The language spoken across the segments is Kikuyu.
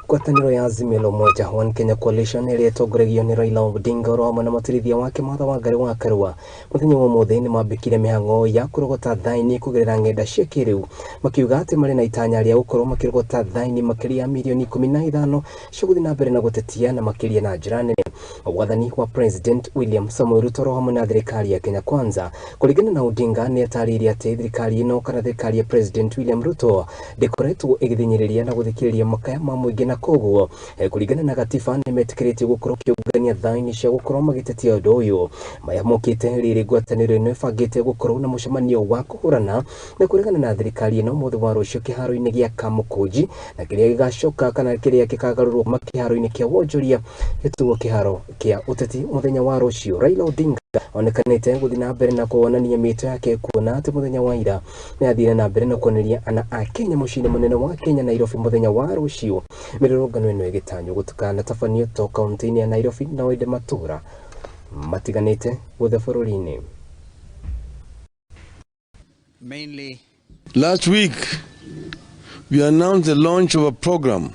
Ngwatanĩro ya Azimio la Umoja One Kenya Coalition ĩrĩa ĩtongoragio nĩ Raila Odinga oro hamwe na mũtũrithia wake Martha Wangari wa Karua mũthenya wa ũmũthĩ nĩ mambĩkire mĩhang'o ya kũrogota thaini kũgerera ng'enda cia kĩrĩu, makiuga atĩ marĩ na itanya rĩa gũkorwo makĩrogota thaini makĩria ya mirioni 15 cia gũthiĩ na mbere na gũtetia na makĩria na njĩra nene wathani wa President William Samoei Ruto oro hamwe na thirikari ya Kenya Kwanza. Kũringana na Odinga, nĩ atarĩirie atĩ thirikari ĩno kana thirikari ya President William Ruto ndĩkoretwo ĩgĩthĩnyĩrĩria na gũthikĩrĩria makaya ma mũingĩ, na koguo kũringana na gatiba nĩ metĩkĩrĩtio gũkorwo kĩũngania thaini cia gũkorwo magĩtetia ũndũ ũyũ. Maya mokĩte rĩrĩ ngwatanĩro ĩno ĩbangĩte gũkorwo na mũcemanio wa kũhũrana na kũregana na thirikari ĩno mũthĩ wa rũciũ kĩharo-inĩ gĩa Kamũkũnji, na kĩrĩa gĩgacoka kana kĩrĩa gĩkagarũrwo kuma kĩharo-inĩ kĩa wonjoria gĩtuo kĩharo kĩa ũteti mũthenya wa rũciũ. Raila Odinga onekanĩte gũthiĩ na mbere na kuonania mĩto yake, kuona atĩ mũthenya wa ira nĩ athire na mbere na kuoneria ana a Kenya mũciĩ-inĩ mũnene wa Kenya Nairobi mũthenya wa rũciũ mĩrũrũngano ĩno ĩgĩtanywo gũtikanatabanio to kaunti-inĩ ya Nairobi no ĩndĩ matũra matiganĩte guothe bũrũri-inĩ. Mainly Last week, we announced the launch of a program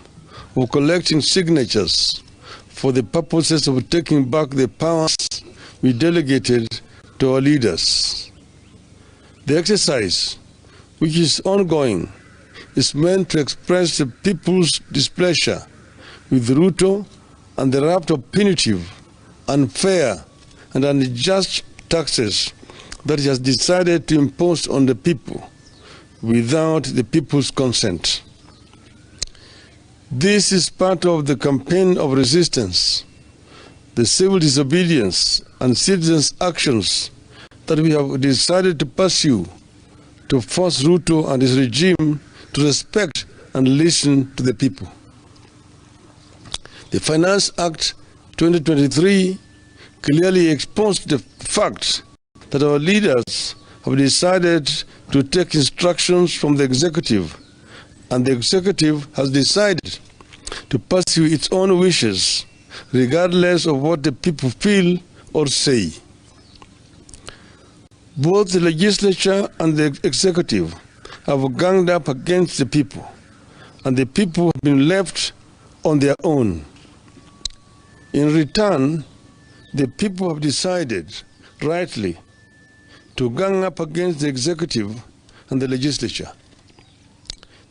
of collecting signatures for the purposes of taking back the powers we delegated to our leaders. The exercise, which is ongoing, is meant to express the people's displeasure with Ruto and the raft of punitive, unfair, and unjust taxes that he has decided to impose on the people without the people's consent. This is part of the campaign of resistance, the civil disobedience and citizens' actions that we have decided to pursue to force Ruto and his regime to respect and listen to the people. The Finance Act 2023 clearly exposed the fact that our leaders have decided to take instructions from the executive, and the executive has decided to pursue its own wishes, regardless of what the people feel or say. Both the legislature and the executive have ganged up against the people, and the people have been left on their own. In return, the people have decided, rightly, to gang up against the executive and the legislature.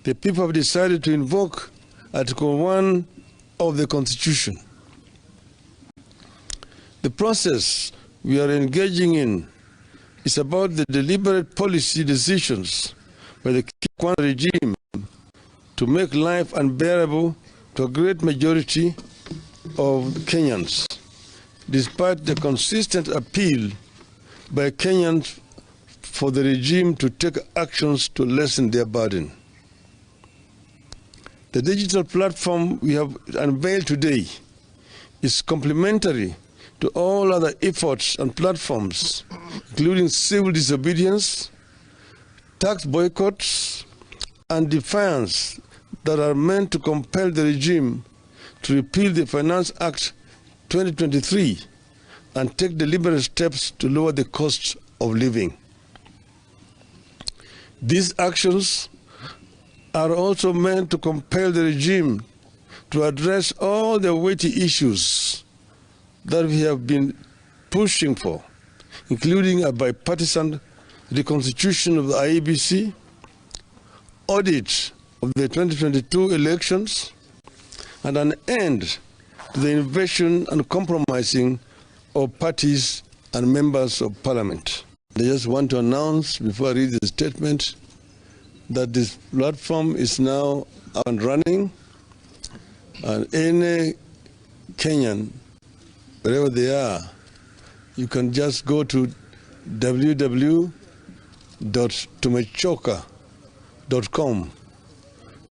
The people have decided to invoke Article 1 of the Constitution. The process we are engaging in is about the deliberate policy decisions by the Kwanza regime to make life unbearable to a great majority of Kenyans, despite the consistent appeal by Kenyans for the regime to take actions to lessen their burden. The digital platform we have unveiled today is complementary to all other efforts and platforms, including civil disobedience, tax boycotts, and defiance that are meant to compel the regime to repeal the Finance Act 2023 and take deliberate steps to lower the cost of living. These actions are also meant to compel the regime to address all the weighty issues that we have been pushing for, including a bipartisan reconstitution of the IEBC, audit of the 2022 elections, and an end to the invasion and compromising of parties and members of parliament. I just want to announce before I read the statement that this platform is now up and running, and any Kenyan, wherever they are, you can just go to www.tumechoka.com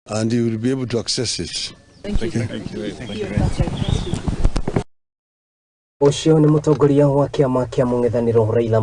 and you will be able to access it. Thank you. Thank you. Thank you. Ũcio nĩ mũtongoria wa kĩama kĩa mũng'ethanĩro Raila.